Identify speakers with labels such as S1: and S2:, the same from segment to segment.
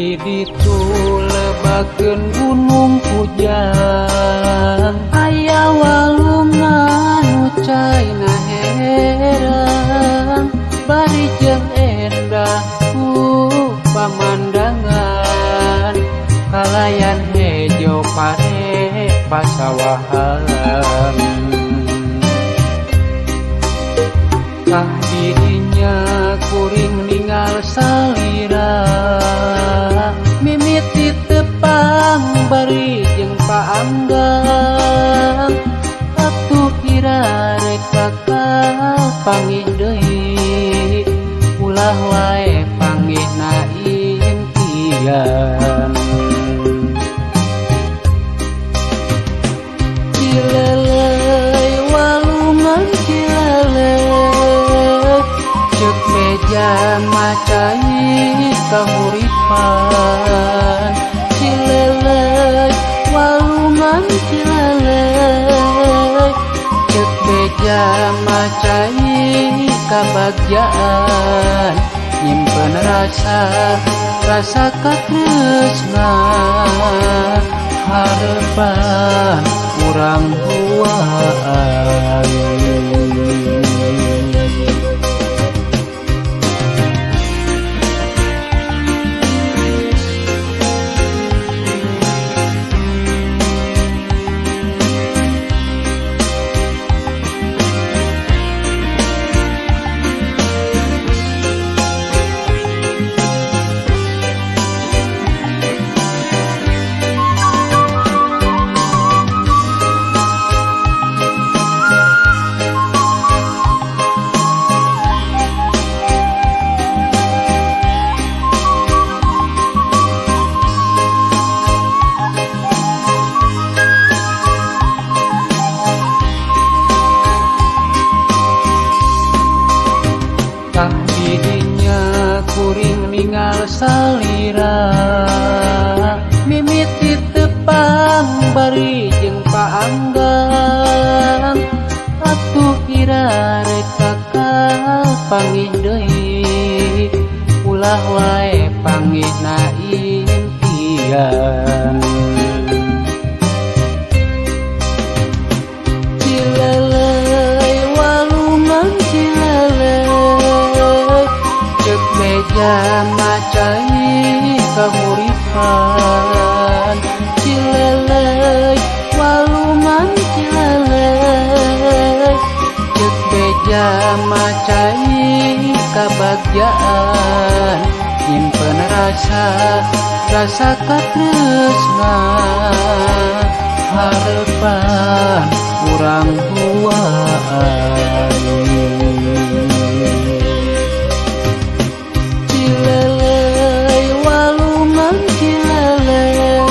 S1: Ti ditu lebakeun Gunung Kujang, aya walungan nu caina herang, bari jeung endah ku pamandangan, kalayan hejo pare pasawahan. Tah dirinya kuring ningal salira, mimiti tepang bari jeung paanggang, atuh kira rek bakal panggih deui, ulah wae panggihna impian. Cilelei walungan Cilelei, ceuk beja macai kahuripan. Cilelei walungan Cilelei, ceuk beja macai kabagjaan, nyimpen rasa rasa katresna, harepan urang duaan. Tah didinya kuring ningal salira, mimiti tepang bari jeung paanggang, atuh kira rek bakal panggih deui, ulah wae panggihna impian. Cilelei walungan Cilelei, ceuk beja macai kahuripan. Cilelei walungan Cilelei, ceuk beja macai kabagjaan, nyimpen rasa rasa katresna, harepan urang duaan. Cilelei walungan Cilelei,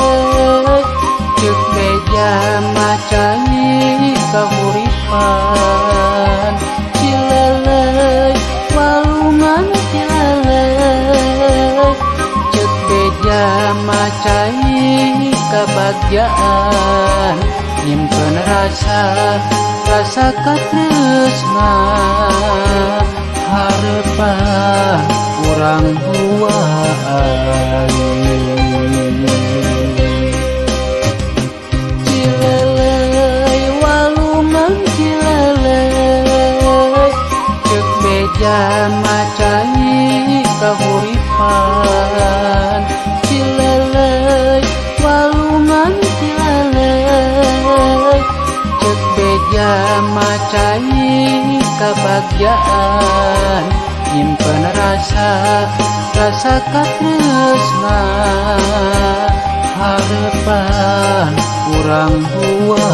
S1: ceuk beja macai kahuripan. Cilelei walungan Cilelei, ceuk beja macai kabagjaan, nyimpen rasa rasa katresna, harepan urang duaan. Cilelei walungan Cilelei, ceuk beja macai kahuripan. Cilelei walungan Cilelei, ceuk beja macai kabagjaan, nyimpen rasa rasa katresna, harepan urang duaan.